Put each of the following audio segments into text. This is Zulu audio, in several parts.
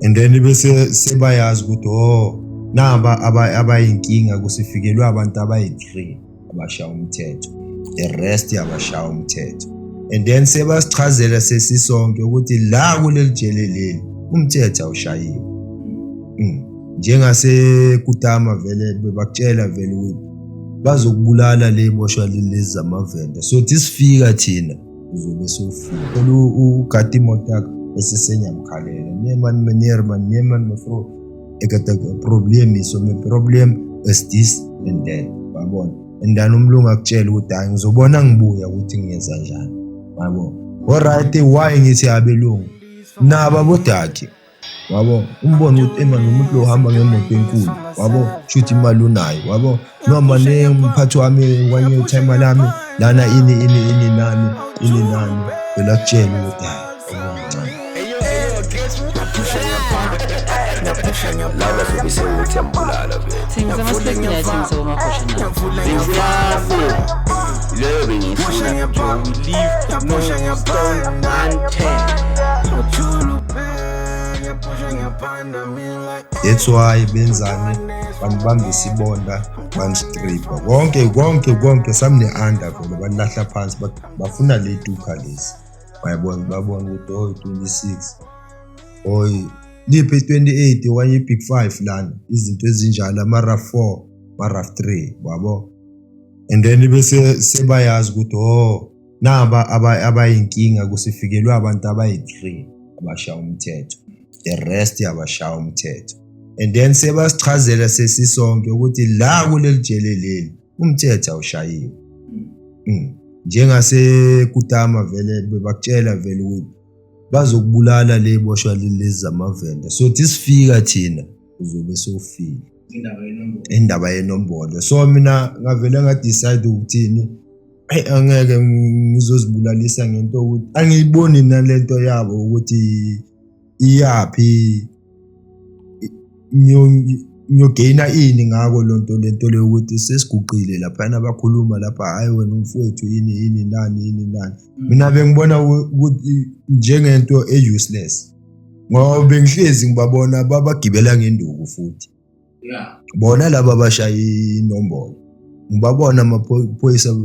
And then bese sebayazi ukuthi, oh, naba abayinkinga, kusifikelwe abantu abayi-3 abashaya umthetho, the rest abashaya umthetho. And then sebasichazela sesisonke ukuthi la kuleli jele leli umthetho awushayiwe. Njengasekutama vele bebakutshela vele ukuthi bazokubulala le boshwa lezi zamavenda, so thi sifika thina uzobe sowufika ugada imoto yakho, bese senyamkhalela, "Nee man, meneer man, nee man, mevrou, ek het 'n probleem hier, so my probleem is this and that," wabona. And then umlungu akutshela ukuthi, "Hayi, ngizobona ngibuya ukuthi ngiyenza njani," yabo. Alright, why ngithi abelungu nabo abodakhi, wabo, umbone ukuthi ema nomuntu lo uhamba ngemoto enkulu, wabo, shuthi imali unayo, wabo, noma ne mphathi wami kwanye timer lami lana, ini ini ini nani ini nani, vele akutshela ukuthi hayi, okuncane. Laba zobe sewuthi yambulala vele. Thengisa ama-spec la, thengisa bomabhosha. Leyo bengiyifuna. We leave no stone unturned. That's why benzani, banibambisa ibonda, banistripa konke konke konke, samne-under vele banilahla phansi, bafuna le tukha lezi, bayabona, babona ukuthi, oh, 26, oy liphi 28 okanye i-big 5 lana, izinto ezinjalo, ama-RAV 4, ma-RAV 3, wabo. And then bese sebayazi ukuthi, oh, naba abayinkinga, kusifikelwe abantu abayi-3 abashaya umthetho, the rest abashaya umthetho. And then sebasichazela sesisonke ukuthi la kuleli jele leli umthetho awushayiwe. Njengasekutama vele bebakutshela vele ukuthi bazokubulala le boshwa lezi zamavenda, so thi sifika thina uzobe sowufile. Indaba yenombolo. Indaba yenombolo. So mina ngavele nga-decide ukuthini, eyi, angeke ngizozibulalisa ngento ukuthi angiyiboni nalento yabo ukuthi iyaphi, ngiyogaina ini ngako lonto, lento leyo ukuthi sesiguqile laphana, bakhuluma lapha, "Hayi wena umfowethu, ini ini nani ini nani." Mina bengibona ukuthi njengento e-useless, ngoba bengihlezi ngibabona babagibela ngenduku futhi bona laba abashaya inombolo, ngibabona amaphoyisa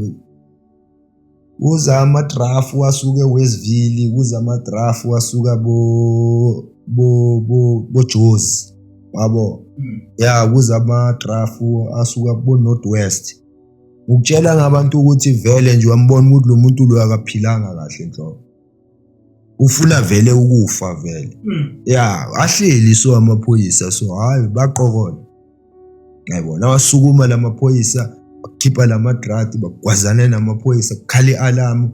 kuza amadrafu asuke eWestville, kuza amadrafu asuka bo Jozi, wabo. Ya, kuza amadrafu asuka bo North West. Ukutshela ngabantu ukuthi vele nje wambona ukuthi lo muntu lo akaphilanga kahle nhlobo, ufuna vele ukufa vele. Ya, ahleli so amaphoyisa, so hayi, baqokola, yayibona, awasukuma lamaphoyisa, bakhipha lamadrati, bagwazane namaphoyisa, kukhala i-alarm,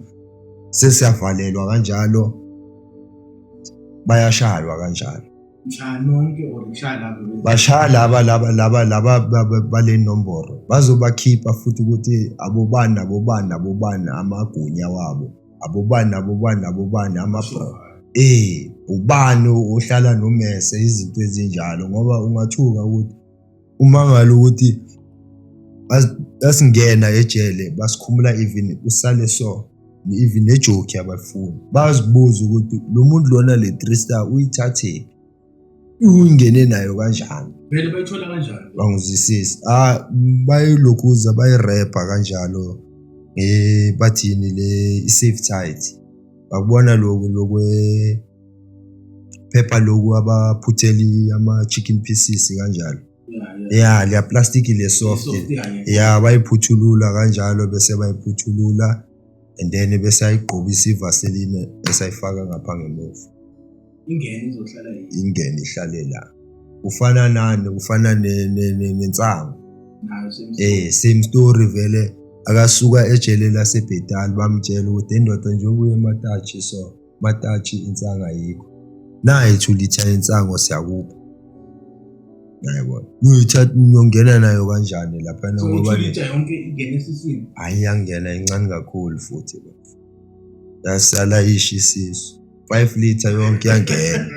sesiyavalelwa kanjalo, bayashaywa kanjalo. Nishaya nonke or nishaya labo Bashaya laba bale nomboro, bazobakhipha futhi ukuthi abobani nabobani abobani, amagunya wabo abobani nabobani nabobani, ama ubani ohlala nomese, izinto ezinjalo, ngoba ungathuka ukuthi umangala ukuthi basingena ejele, basikhumula, even usale so even nejoki abafuni, bazibuza ukuthi lo muntu lona le 3 star uyithathe, uyingene nayo kanjani? Vele bayithola kanjani? Bangizwisisi, ah, bayilokhuza, bayirepha kanjalo, bathini le i-safe tight, bakubona lokhu lokwe phepha lokhu abaphutheli ama-chicken pieces kanjalo. Ya, leya plastic le soft. Soft, yeah. Ya, bayiphuthulula kanjalo, bese bayiphuthulula and then bese ayigqobisa ivaseline, esayifaka ngapha ngemuva. Ingene izohlala yini? Ingene ihlale la. Kufana nani? Kufana nensangu. Nayo same. Same story vele, akasuka ejele laseBhetali, bamtshela ukuthi, "Indoda, njengoba uye eMatachi, so Matachi insangu ayikho, nayi 2 litre yensango siyakupha," yayibona, uyithatha ngiyongena nayo kanjani laphana? So Ngoba 2 litre yonke ingene esiswini? Hayi, yangena incane kakhulu futhi, yasala isho isisu, 5 litre yonke yangena.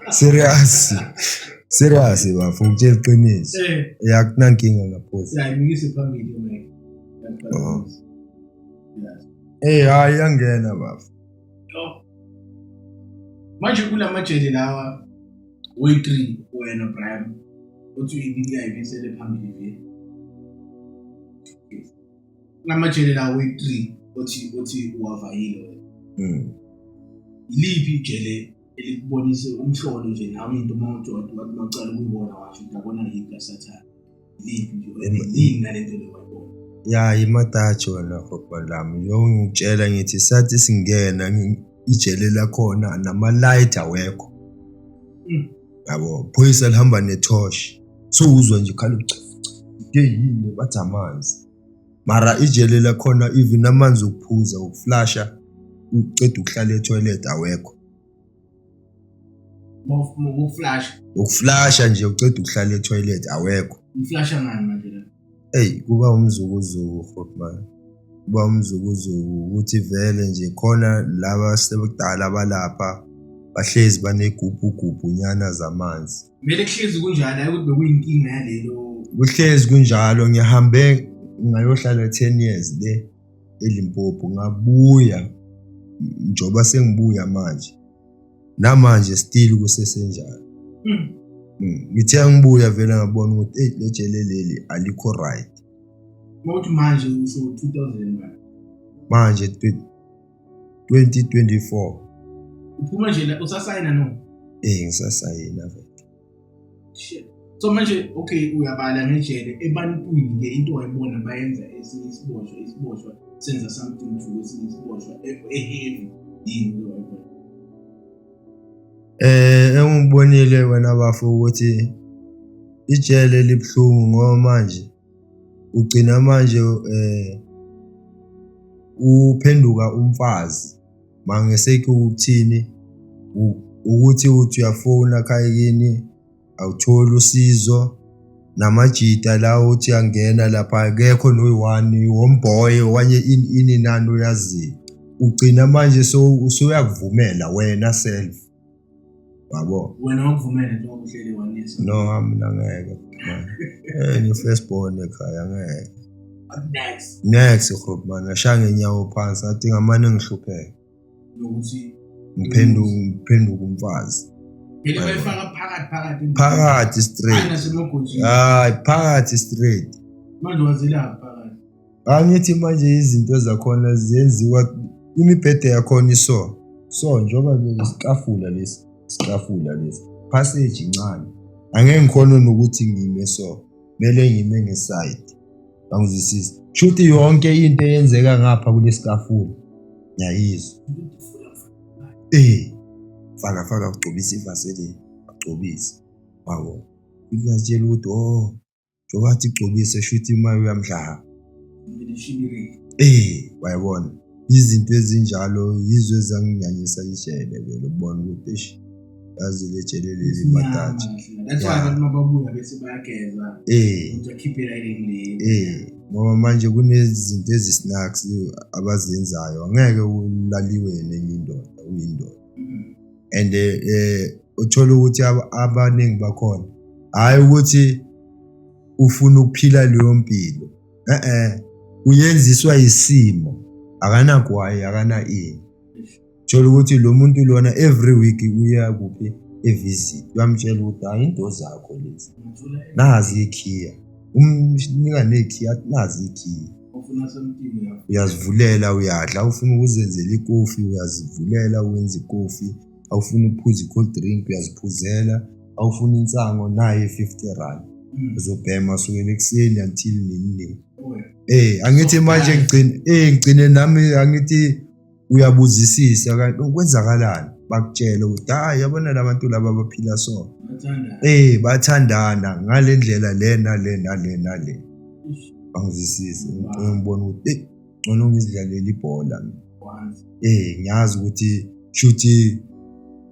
Serious, serious bafo, ngitshela iqiniso. Yakunankinga ngaphosi. Ya, imikise phambili mic. Oh. Hayi, yangena bafo. Oh. Manje kulamajele lawa Oyi-3 wena Brian uthi uyibisele phambili vele. Lamajele la oyi-3 othi uwavayile wena. Yiliphi ijele elikubonise umhlolo nje nawe into uma uthi wathi mawucala ukuyibona washo ukuthi yabona yini kaSathane? Yiliphi nje yini nalento le wayibona? Ya imadaji wena gogo lami njengoba ngikutshela ngithi sathi singena ijele lakhona nama-light awekho. Yabo, phoyisa lihamba nethoshi. So uzwa nje khala yini bathi amanzi. Mara ijele lakhona even amanzi okuphuza ukuflasha uceda ukuhlala e-toilet awekho. Ukuflasha. Ukuflasha nje uceda ukuhlala e-toilet awekho. Uflasha ngani manje la? Eyi kuba umzukuzuku man. Kuba umzukuzuku ukuthi vele nje khona laba sebekudala balapha bahlezi banegubhugubhu nyana zamanzi. Vele kuhlezi kunjalo hayi ukuthi bekuyinkinga yalelo. Kuhlezi kunjalo ngihambe ngayohlala 10 years le eLimpopo ngabuya njoba sengibuya manje. Namanje still kusesenjalo. Ngithe ngibuya vele ngabona ukuthi hey le jele leli alikho right. Mawuthi manje usho 2000 manje 2024. Uphuma nje la usasayina no? Ngisasayina vele. Shit. So manje okay uyabala ngejele ebantwini ke into wayibona bayenza esinye isiboshwa senza something to esinye isiboshwa e-heavy yini ke wayibona? Engibonile wena bafo ukuthi ijele libhlungu ngoba manje ugcina manje uphenduka umfazi mangesekho ukuthini ukuthi uthi uyafona ekhaya kini awutholi usizo namajita la uthi angena lapha akekho noyi-one homeboy okanye ini nani oyaziyo ugcina manje usuyakuvumela wena self yabo. Wena wakuvumela njengoba uhleli wanisa? No, mina ngeke man. Ngi-first born ekhaya ngeke. Next. Next group man ngashaya ngenyawo phansi ngathi ngamane ngihlupheke. Nokuthi ngiphenduka umfazi. Phela bayifaka phakathi phakathi straight. Nasemagojini. Hayi phakathi straight. Manje wazela phakathi. Angithi manje izinto zakhona zenziwa imibhede yakhona iso. So njengoba isitafula lesi, isitafula lesi. Passage incane. Angeke ngikhone nokuthi ngime so. Kumele ngime ngeside. Angizwisisi. Shuthi yonke into eyenzeka ngapha kulesitafula ngiyayizwa. Faka ugcobisa ivaseline, agcobise. Yabo. Ngiyazitshela ukuthi oh njengoba athi gcobise shuthi imali uyamdlala. Wayibona. Izinto ezinjalo yizo ezanginyanyisa ijele vele ukubona ukuthi eish yazi le jele leli madaji. That's why abantu mababuya bese bayageza. Ukuthi akhiphela ile. Ngoba manje kunezinto ezi-snacks abazenzayo angeke ulaliwe nenye indoda uyindoda. And uthola ukuthi abaningi bakhona hayi ukuthi ufuna ukuphila leyo mpilo. Uyenziswa isimo akanagwayi akana ini. Thola ukuthi lo muntu lona every week uya kuphi evisit uyamtshela ukuthi hayi into zakho lezi nazi ikhiya umnika nekhiya nazi ikhiya uyazivulela uyadla ufuna ukuzenzela ikofi uyazivulela uwenza ikofi awufuna ukuphuza i-cold drink uyaziphuzela awufuna insango naye 50 rand uzobhema sukela ekuseni until nini nini. Angithi manje ngigcine nami angithi uyabuzisisa kanti kwenzakalani bakutshela ukuthi hayi yabona labantu laba abaphila so bathandana ngale ndlela le nale nale nale. Angizwisisi ngibona ukuthi ngcono ngizidlalele ibhola mina. Ngiyazi ukuthi shuthi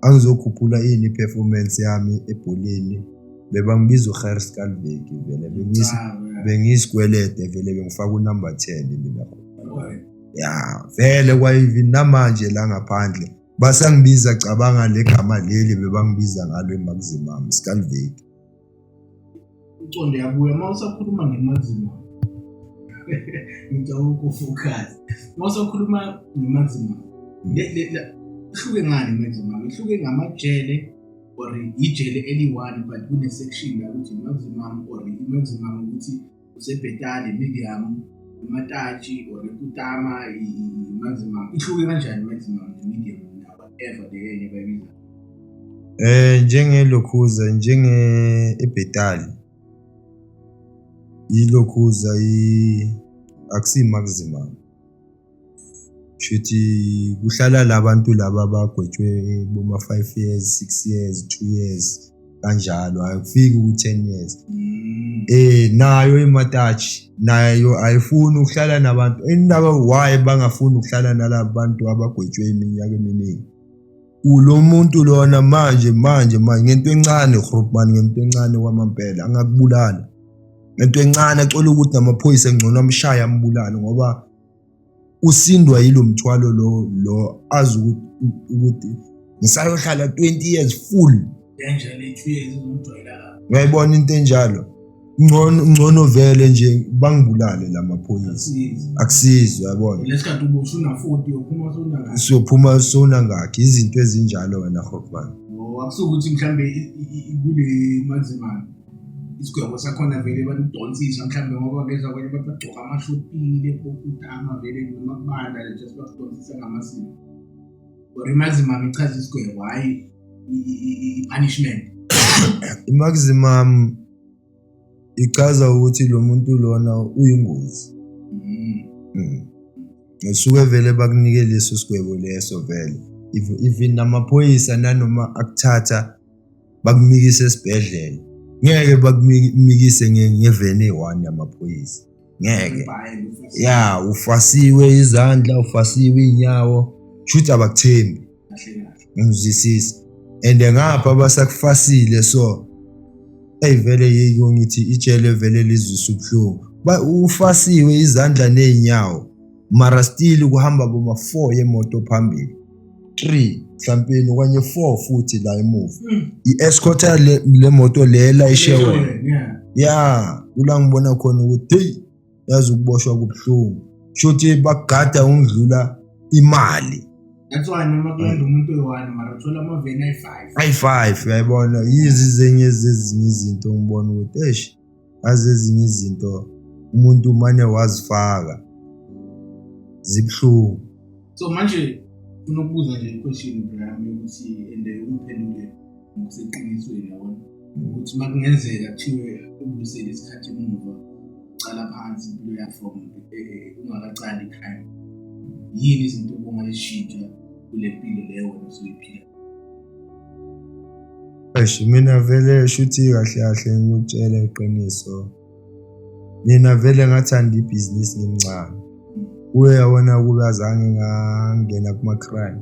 angizokhuphula ini performance yami ebholeni bebangibiza uGer Skalveki vele bengiyisikwelede vele bengifaka unumber 10 mina. Ya vele kwayivi namanje la ngaphandle basangibiza cabanga legama leli bebangibiza ngalo eMaximum Skalveki. Uconde yabuya mawusakhuluma ngeMaximum. Ngicela ukufocus. Mawusakhuluma ngeMaximum. Le ihluke ngani iMaximum? Ihluke ngamajele Or ijele eli-one but kune-section la ukuthi i-maximum, or i-maximum ukuthi usebhetali, medium, iMatati or iKutama, i-maximum ihluke kanjani, i-maximum ne-medium na whatever le enye bayibiza? Njengelokhuza, njenge eBhetali, ilokhuza akusi maximum. Shuthi kuhlala labantu laba abagwetshwe boma 5 years, 6 years, 2 years kanjalo, ayifiki ku-10 years. Nayo iMatati nayo ayifuni ukuhlala nabantu. Indaba why bangafuni ukuhlala nalabo bantu abagwetshwe iminyaka eminingi, ulo muntu lona manje manje manje ngento encane, grootman, ngento encane kwamampela angakubulala, ngento encane acola ukuthi namaphoyisa ngcono amshaya ambulale, ngoba usindwa yilo mthwalo lo azi ukuthi ngisayohlala 20 years full. Danger le 2 years izomjwayela kabi. Uyayibona into enjalo, ngcono ngcono vele nje bangibulale lamaphoyisa. Akusizi. Akusizi, uyabona. Lesikhathi uboshwe una-40, uyophuma sewunangaki? Siyophuma sewunangakhi, izinto ezinjalo wena grootman. Oh, akusukuthi mhlambe kule maximum isigwebo sakhona vele banidonsisa mhlambe, ngoba ngezwa abanye abantu bagcoka amashopini lepokutama vele noma kubanda nje, just bakudonsisa ngamasiko. Or i-maximum ichaza isigwebo, hhayi i-punishment? I-maximum ichaza ukuthi lo muntu lona uyingozi. Usuke vele bakunike leso sigwebo leso vele. Even namaphoyisa nanoma akuthatha bakumikise esibhedlela, ngeke bakumikise ngeveni eyi-one yamaphoyisa, ngeke. Ya, ufasiwe izandla, ufasiwe iy'nyawo, shuthi abakuthembi. Kahle kahle. Ngizwisisa, and ngapha basakufasile, so eyi vele yiko ngithi ijele vele lizwisa ubuhlungu. Ufasiwe izandla ney'nyawo, mara still kuhamba boma 4 yemoto phambili, 3 mhlampeni okanye 4 futhi la emuva, i-escorta le moto le layishe wena. Ya, kula ngibona khona ukuthi hey, yazi ukuboshwa kubuhlungu, shuthi bakugada ungidlula imali. That's why noma kulanda umuntu oyi-one mara uthola amaveni ayi-five. Ayi-five, uyayibona, yizi zenye zezinye izinto ngibona ukuthi eish, azi ezinye izinto umuntu mane wazifaka zibuhlungu. So manje ufuna ukubuza nje i-question, Brian, ukuthi and ungiphendule ngokuseqinisweni, yabona, ukuthi uma kungenzeka kuthiwe ubuyisele isikhathi emuva, ucala phansi impilo yakho from ungakacali i-crime, yini izinto obungayishintsha kule mpilo leyo wena osuyiphila? Eish, mina vele shuthi kahle kahle ngikutshela iqiniso, mina vele ngathanda ibhizinisi ngimncane. Kuye yabona kube azange ngangena kuma-crime,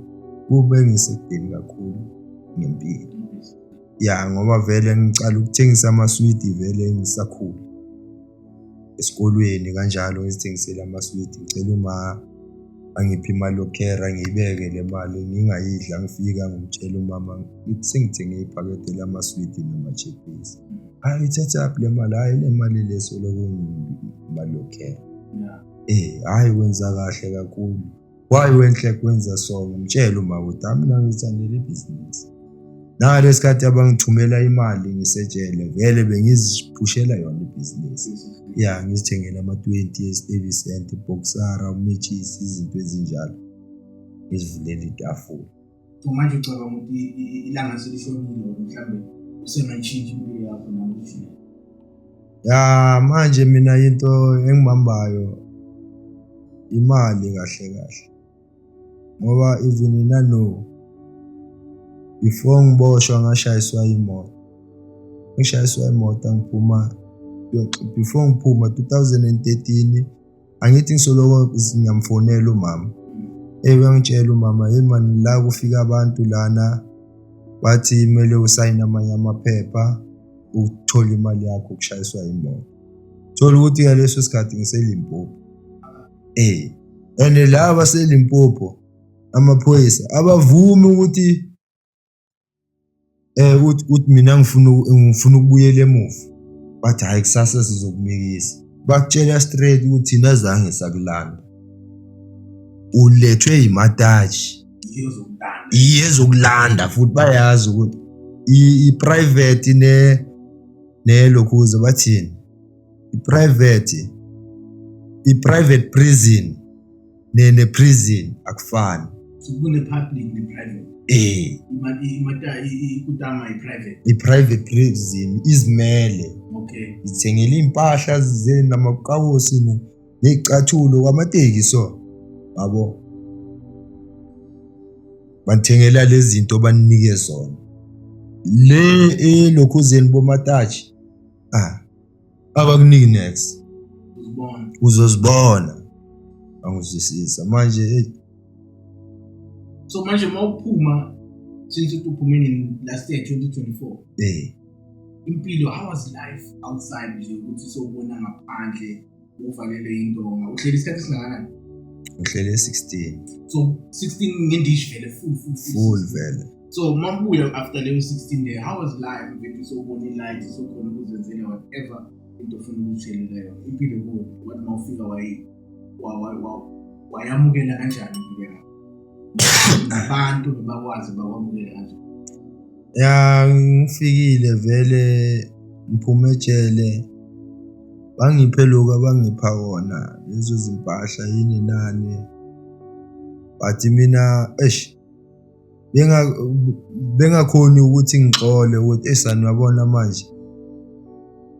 kube ngisekudeni kakhulu ngempilo. Ya, ngoba vele ngicala ukuthengisa amaswidi vele ngisakhula esikolweni kanjalo, ngizithengisele amaswidi, ngicela uma angiphe imali yokukhera, ngiyibeke le mali ngingayidla, ngifika ngimtshela umama ngithi sengithenge iphakethe lamaswidi nama-chippies. Hayi, ithathaphi le mali? Hhayi, le mali le soloko imali yokukhera. Hhayi, wenza kahle kakhulu, why wenhle kwenza so? Ngimtshela uma ukuthi hhayi, mina ngizithandela ibhizinisi. Ngalesi sikhathi abangithumela imali ngisejele, vele bengiziphushela yona ibhizinisi. Ya, ngizithengela ama-20 esi-thirty cent, ibhoksara, umetshisi, izinto ezinjalo, ngizivulela itafula. So manje ucabanga ukuthi ilanga selishonile or mhlambe usengayishintsha impilo yakho nakuthi? Ya, manje mina into engibambayo imali kahle kahle, ngoba even nano before ngiboshwa ngashayiswa imoto, ngishayiswa imoto ngiphuma, before ngiphuma 2013, angithi ngisoloko ngiyamfonela umama. Uyangitshela umama, hey man, la kufika abantu lana bathi kumele usayine amanye amaphepha uthole imali yakho ukushayiswa imoto. Thola ukuthi ngaleso sikhathi ngiseLimpopo. And la baseLimpopo amaphoyisa abavumi ukuthi uthi mina ngifuna ukubuyela emuva, bathi hhayi, kusasa sizokumikisa. Bakutshela straight ukuthi thina zange sakulanda, ulethwe yiMatati. Iyozokulanda. Iye ezokulanda futhi bayazi ukuthi I-private ne nelokhuza bathini, i-private prison ne-prison akufani. So kune-public ne-private. Eh. Ikutama i-private. I-private prison izimele. Okay. Ithengele iy'mpahla namakawusi ney'cathulo kwamateki so yabo. Banithengela lezi zinto baninike zona. Le elokhuzeni bomatachi abakuniki next. Uzibona. Uzozibona. Angizwisisa manje hey. So manje mawuphuma since uphume nini last year 2024. Eh. Impilo, how was life outside nje ukuthi sowubona ngaphandle uvalele indonga uhleli isikhathi esingakanani? Ngihlele 16. So 16 ngendishi vele full full full vele. So mabuya after leyo 16 day, how was life mfethu sowubona i-light sokhona ukuzenzela whatever into ofuna ukuzitshelela yona impilo kuwe wathi mawufika wayamukela kanjani impilo yakho? Abantu bebakwazi bakwamukela kanjani? Ya ngifikile vele ngiphume ejele bangiphe lokhu abangipha kona lezo zimpahla yini nani, but mina eish bengakhoni ukuthi ngixole ukuthi esani uyabona manje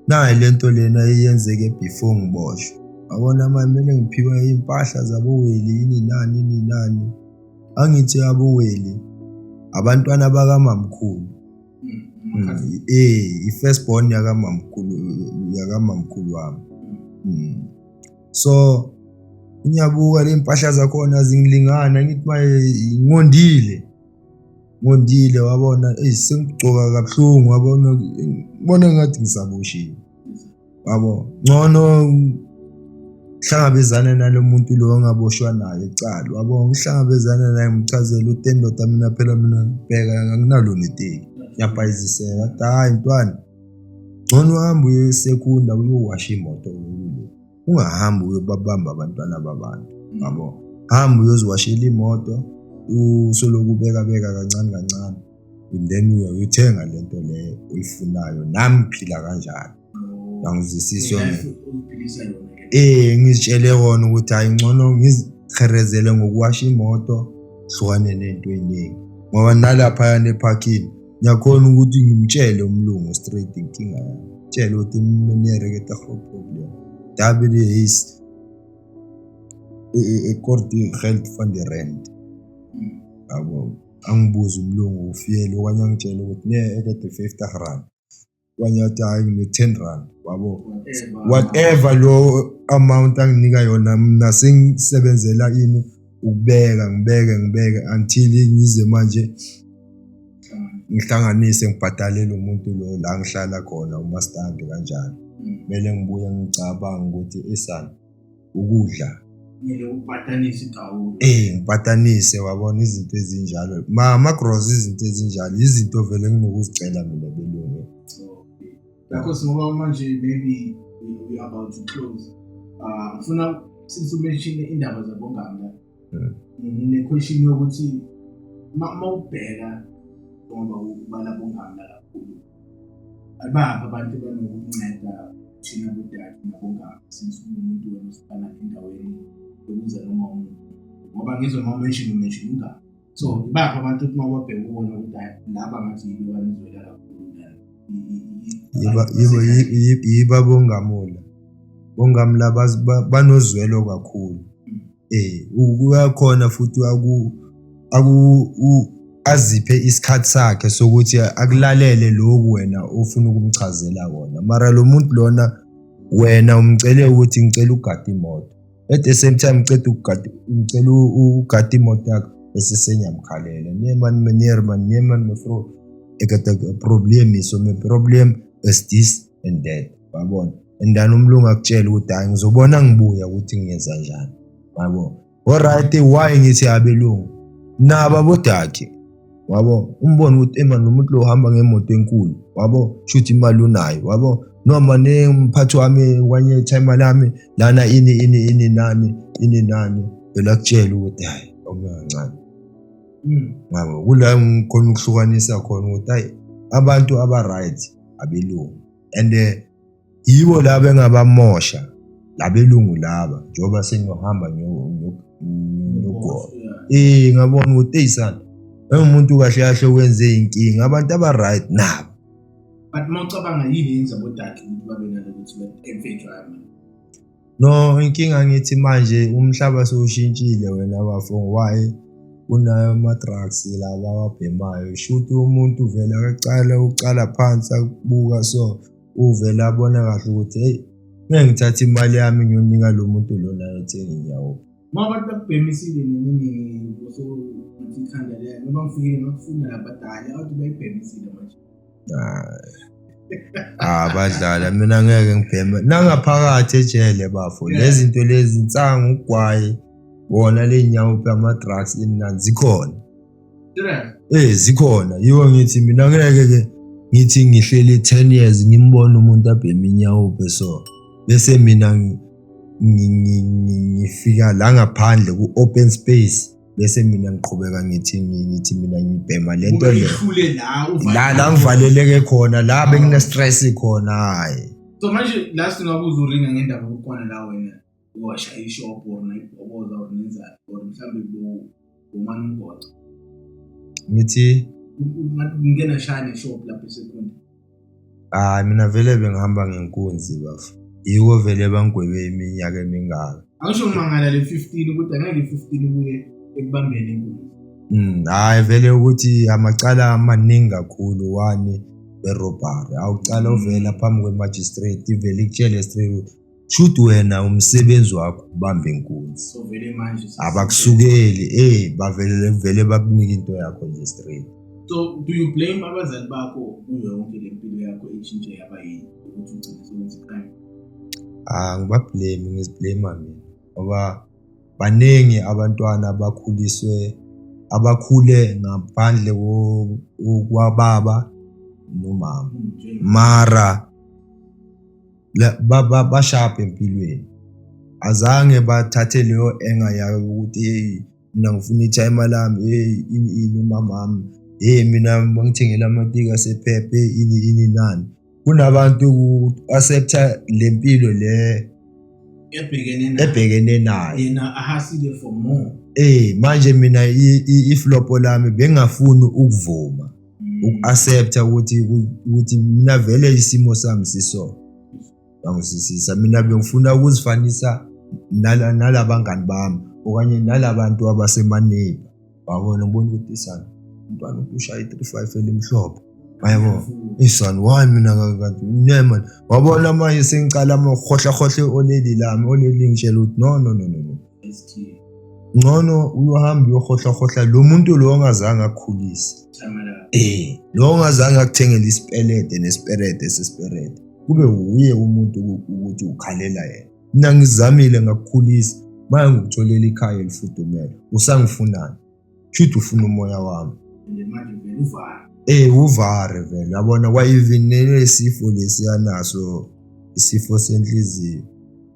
nayi lento lena eyenzeke before ngiboshwe, yabona manje kumele ngiphiwe iy'mpahla zaboweli yini nani yini nani. Angithi aboweli abantwana bakamamkhulu, i-first born yakamamkhulu wami. So ngiyabuka le mpahla zakhona zingilingana, ngithi maye ngondile wabona sengigcoka kabuhlungu wabona, ngibona ngathi ngisaboshiwe yabo. Ngcono ngihlangabezane nalo muntu lo ongaboshwa naye ecala wabo, ngihlangabezane naye ngimchazele ukuthi endoda mina phela mina ngibheka anginalo neteki, ngiyabhayiziseka. Athi hayi mntwana, ngcono uhambe uye esekunda uyowasha imoto, ungahambi uyobabamba abantwana babantu yabo, hamba uyoziwashela imoto usoloku ubeka beka kancane kancane and then uyothenga lento leyo oyifunayo. Nami ngiphila kanjalo, angizwisisi ngizitshele wona ukuthi hayi ngcono ngiziherezele ngokuwasha imoto hlukane nento eningi, ngoba nalaphayana ephakini ngiyakhona ukuthi ngimtshele umlungu straight inkinga yami, tshele ukuthi meneer ek het 'n groot probleem, daar by die huis ek kort die geld van die rent yabo. Angibuze umlungu ufiyele okanye angitshele ukuthi nee ek het 50 rand okanye athi hayi ngine 10 rand yabo, whatever lo amount anginika yona mina sengisebenzela ini ukubeka ngibeke until ngize manje ngihlanganise ngibhadale lo muntu lo la ngihlala khona umastandi kanjalo. Kumele ngibuye ngicabanga ukuthi esana ukudla kumele ubhatanise igawula, ngibhatanise wabona izinto ezinjalo, ma gross izinto ezinjalo izinto vele nginokuzicela mina belungu. Because ngoba manje maybe we are about to close, ngifuna since u-mention indaba zabonganga ngine question yokuthi mawubheka ngoba ubala bonganga kakhulu abapha abantu banokunceda thina bodade nabonganga since umuntu wena usifana endaweni yokuza noma umuntu ngoba ngizwe uma mention ungaka, so ibapha abantu ukuthi mawubabheka ubona ukuthi laba ngathi yibo abanizwela kakhulu. Yiba bongamula bongamula banozwelo kakhulu, uyakhona futhi aziphe isikhathi sakhe sokuthi akulalele lokhu wena ofuna ukumchazela kona, mara lo muntu lona wena umcele ukuthi ngicela ugade imoto, at the same time ngicela ugade imoto yakho bese senyamkhalela nee man meneer man nee man mevrou ek het 'n probleem hier, so my probleem is this and that yabona, and then umlungu akutshela ukuthi hayi ngizobona ngibuya ukuthi ngiyenza njani yabo. Alright, why ngithi abelungu nabo abodakhe wabo, umbone ukuthi ema nomuntu lo uhamba ngemoto enkulu wabo, shuthi imali unayo wabo, noma nemphathi wami kwanye timer lami lana ini ini ini nani ini nani, phela akutshela ukuthi hayi awume kancane ngabo, kula ngikhona ukuhlukanisa khona ukuthi hayi Abantu aba-right abelungu and yibo laba engabamosha labelungu laba, njengoba sengiyohamba ngiyogola. Ngabona ukuthi eyi sana, engumuntu kahle kahle wenze inkinga, abantu aba-right nabo. But uma ucabanga, yini yenza bodaki ukuthi babe nalokuthi emfethu, hayi man? No, inkinga ngithi manje umhlaba sewushintshile wena bafo. Why kunayo ama-drugs laba ababhemayo? Shuthi umuntu vele akacala ucala phansi akubuka, so uvele abona kahle ukuthi hey, ngeke ngithathe imali yami ngiyonika lo muntu lona ayothenga inyawo. Uma abantu bakubhemisile nini nini, uthi ikhanda leya, ngoba ngifikile ngakufuna labadala abantu bayibhemisile manje. Ah, badlala, mina ngeke ngibheme nangaphakathi ejele bafo. Lezi zinto lezi, insangu, ugwayi, wona le nyawo, ama-drugs inani zikhona. Serious? Zikhona. Yiwo ngithi mina ngeke ke ngithi ngihleli 10 years ngimbona umuntu abhema inyawo, so bese mina ngifika la ngaphandle ku-open space, bese mina ngiqhubeka ngithi mina ngibhema lento Kube le. ihlule la. La ngivaleleke khona, la bengine-stress khona, hayi. So manje last ngabuza uringa ngendaba yokukhona la wena washaya ishop or nayibhoboza or nenzani or mhlambe bomane umgoco. Ngithi Ngathi ngingena shaya neshop lapho esekhunda. Hayi, mina vele bengihamba ngenkunzi bafo, yiko vele bangigwebe iminyaka emingaka. Angisho ngimangala le 15 ukuthi angeke i-15 ibuye ekubambeni inkunzi. Hayi vele ukuthi amacala amaningi kakhulu, wani we-robbery awucala uvela phambi kwe-magistrate, ivele ikutshele straight ukuthi shuthi wena umsebenzi wakho ubambe inkunzi. So vele manje Abakusukeli, bavele vele bakunika into yakho nje straight. So do you blame abazali bakho kuyo yonke le mpilo yakho etshintshe yaba yini ukuthi ugcine sewenza i-crime? Ah, ngiba-blame, ngizi-blame mina ngoba baningi abantwana abakhuliswe, abakhule ngaphandle kwababa nomama, mara bashapha empilweni, azange bathathe leyo enga yayo ukuthi hey, mina ngifuna i-timer lami, hey, ini ini, umama wami, hey, mina bangithengela amatiki asephephe, hey, ini ini nani. Kunabantu ku-accepta le mpilo le ebhekene nayo. Ebhekene nayo. Yena ahasile for more. Manje mina iflopho lami bengafuni ukuvuma uku-accepta ukuthi mina vele isimo sami siso. Bangisisisa, mina bengifuna ukuzifanisa nalabangani bami okanye nalabantu abasemaneighbor. Wabona, ngibona ukuthi isana umntwana ushaya i-35 elimhlophe. Yabo, isana why mina kanti ne man. Wabona manje sengicala amakhohla khohle oleli lami, oleli ngitshela ukuthi no, no, no, no, no. ST. Ngcono uyohamba uyohohla hohla lo muntu lo ongazange akukhulise. Thamala. Lo ongazange akuthengele isipelede nesipelede sesipelede. Kube uye umuntu ukuthi ukhalela yena. Mina ngizamile ngakukhulisa, manje ngikutholela ikhaya elifudumele. Usangifunani? Shuthi ufuna umoya wami. And manje vele uvale. Uvare vele. Yabona kwa even nesifo lesiyanaso, isifo senhliziyo.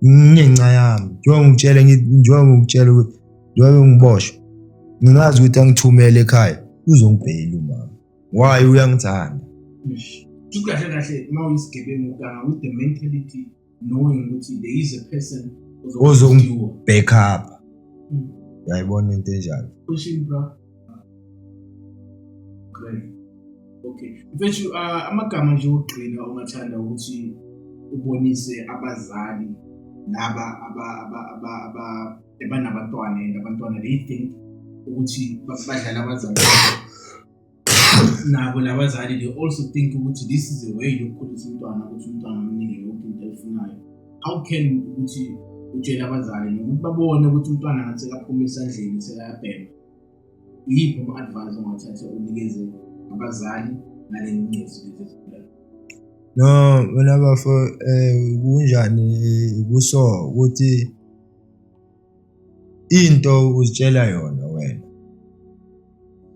Ngenxa yami, njengoba ngikutshela ngithi, njengoba ngikutshela ukuthi njengoba ngiboshwa, ngingazi ukuthi angithumele ekhaya, uzongibheyila umama. Why? Uyangithanda. Eish. Shuthi kahle kahle uma uyisigebengu uganga with the mentality knowing ukuthi there is a person Back up. Uyayibona into enjalo. Question, bro. Great. Okay. Mfethu, amagama nje okugcina ongathanda ukuthi ubonise abazali laba aba abanabantwana and abantwana they think ukuthi badlala abazali nabo, labazali they also think ukuthi this is a way yokukhulisa umntwana, ukuthi umntwana umnike yonke into ayifunayo. How can ukuthi utshele abazali nokuthi babone ukuthi umntwana ngathi sekaphuma esandleni, sekayabhema? Iyiphi ama-advice ongathatha unikeze abazali ngale ngcosi lezi eziphila? No, mina bafo, kunjani kuso ukuthi into uzitshela yona wena.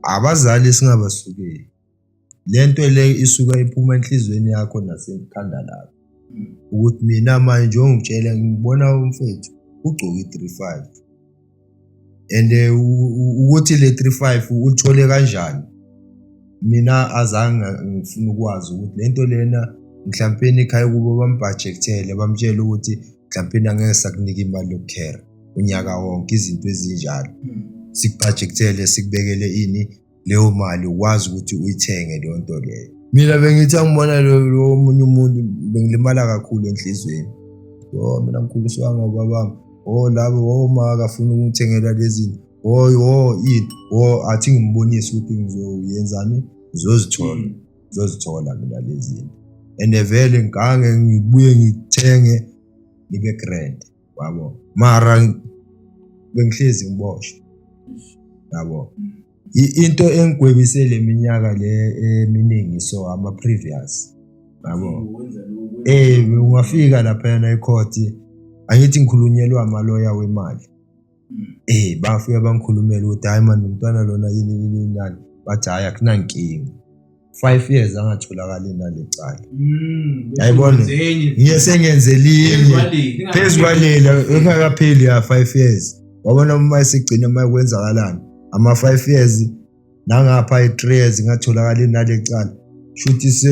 Abazali singabasukeli. Lento le isuka iphuma enhliziyweni yakho nasekhanda lakho. Ukuthi mina manje njengoba ngikutshela, ngibona umfethu ugcoke i-35 and ukuthi le 35 ulithole kanjani. Mina azange ngifuna ukwazi ukuthi lento lena mhlampeni ekhaya kubo bambhajekthele, bamtshela ukuthi mhlampeni angeke sakunika imali yokukhera unyaka wonke, izinto ezinjalo. Sikubhajekthele, sikubekele ini leyo mali ukwazi ukuthi uyithenge leyo nto leyo. Mina bengithi angibona lo omunye umuntu bengilimala kakhulu enhlizweni. Oh, mina ngikhuliswa ngobabami. Oh, labo oma akafuna ukungithengela lezi zinto. Oh, ini. Oh, athi ngimbonise ukuthi ngizoyenzani, ngizozithola. Ngizozithola mina lezi zinto. And vele ngikange ngibuye ngithenge ngibe grand. Yabo. Mara bengihlezi ngiboshwa. Yabo. Into engigwebise le minyaka le eminingi so ama previous. Yabo. Ungafika lapha ecourt angithi ngikhulunyelwa amaloya wemali. Bafika bangikhulumela ukuthi hayi man umntwana lona yini yini nani, bathi hayi akunankinga. 5 years angatholakali nalecala. Yayibona ngiye sengenzelinye phezu kwalela engakapheli ya 5 years. Wabona uma isigcina uma kwenzakalani ama 5 years nangapha i3 years ngatholakali nalecala. Shuthi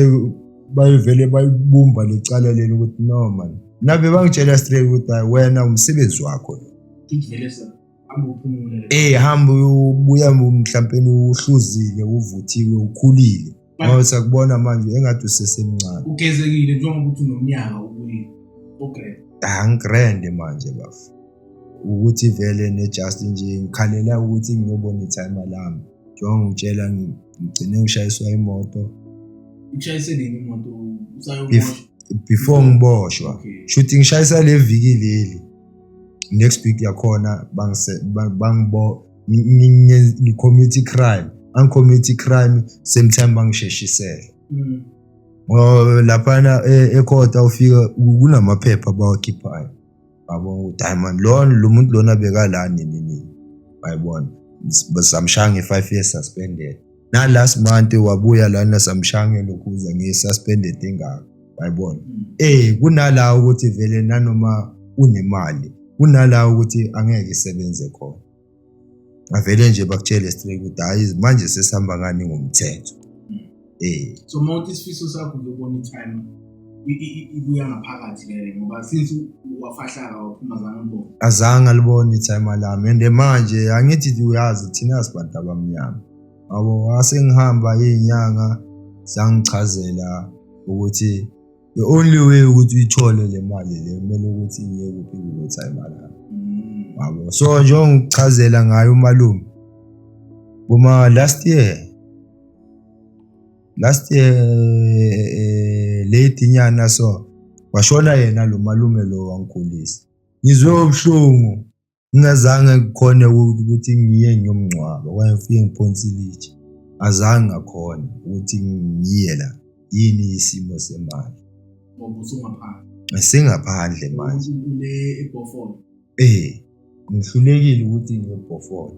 bayivele bayibumba lecala leli ukuthi no man. Nabe bangitshela straight ukuthi hayi wena umsebenzi wakho lo. Hamba ubuya mhlawumbe uhluzile, uvuthiwe, ukhulile. Ngoba sakubona manje engathi usesemncane. Ugezekile njengoba uthi unomnyaka ubuye. Okay. Angigrand manje bafu. Ukuthi vele ne just nje ngikhalela ukuthi ngiyobona itimer lami. Njengoba ngitshela ngigcine ngishayiswa imoto. Ushayise nini imoto usayoboshwa? Before ngiboshwa. Shuthi ngishayisa le viki leli. Next week yakhona bangibo ngi-commit crime, angi-commit crime same time bangisheshisele. Ngoba laphana ecourt awufika kunamaphepha abawakhiphayo. Yabo ukuthi hayi man lo muntu lona beka la nini nini. Bayibona samshaya nge-5 years suspended. Na last month wabuya lana samshaya lokhuza nge-suspended engaka. Bayibona. Kunala ukuthi vele nanoma unemali kunala ukuthi angeke isebenze khona. Avele nje bakutshele straight ukuthi hayi manje sesihamba ngani ngomthetho. So mawuthi isifiso sakho ukubona i-timer ibuya ngaphakathi lele ngoba since wafahlaka waphuma zange ubone. Azange alibone i-timer lami and manje angithi uyazi thina sibantu abamnyama. Yabo ngase ngihamba izinyanga zangichazela ukuthi the only way ukuthi uyithole le mali le kumele ukuthi ngiye kuphi ku-timer lami. Yabo so njengoba ngikuchazela ngayo umalume kuma last year late inyana so washona yena lo malume lo wangikhulisa. Ngizwe ubuhlungu ngingazange ngikhone ukuthi ngiye ngiyomngcwaba, kwaye ngifike ngiphonse ilitshe. Azange ngakhona ukuthi ngiye la. Yini isimo semali? Ngoba usungaphandle. Sengaphandle manje. Ule eBhofolo. Ngihlulekile ukuthi ngiye eBhofolo.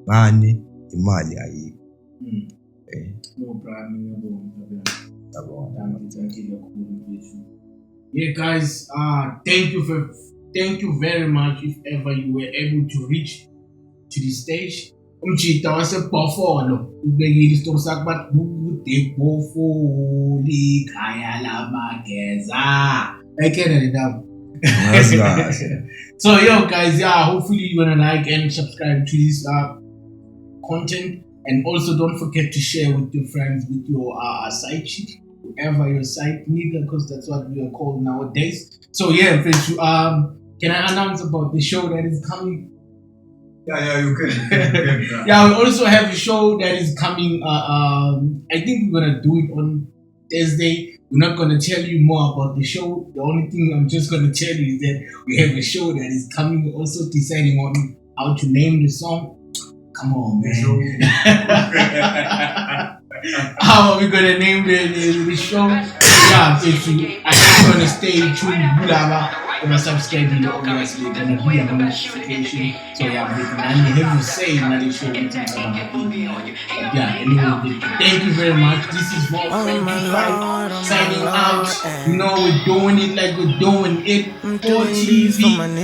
Ngani? Imali ayikho. No Brian, ngiyabonga. Ngiyabonga. Thank you kakhulu mfethu. Yeah guys, thank you very much if ever you were able to reach to the stage. Umjita waseBhofolo ubekile isitori sakhe bathi bude Bhofolo ikhaya lamageza. Ayikena le ndaba. Ngazi kahle. So yo guys, yeah, hopefully you're gonna like and subscribe to this content, and also don't forget to share with your friends, with your side chick, whoever your side nigga, because that's what we are called nowadays. So yeah, can I announce about the show that is coming? Yeah, you can. You can. Yeah, we also have a show that is coming. I think we're gonna do it on Thursday. We're not gonna tell you more about the show. The only thing I'm just gonna tell you is that we have a show that is coming. We're also deciding on how to name the song. Come on, man. How are we gonna name the show? Yeah, I'm gonna stay tuned. Bulaba. Gonna subscribe, you know, obviously, gonna be a notification. So yeah, and have you say in the show. But yeah, anyway, thank you very much. This is Vault 25 signing out. You know, we're doing it like we're doing it for TV.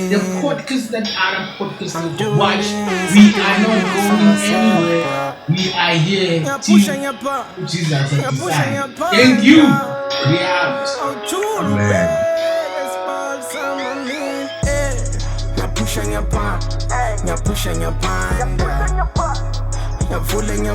The podcast that other podcasters watch. We are not going anywhere. We are here till Jesus decide. Thank you. We out. Amen. Ngiyapusha ngiyaphanda, ngiyapusha ngiyaphanda, ngiyavula.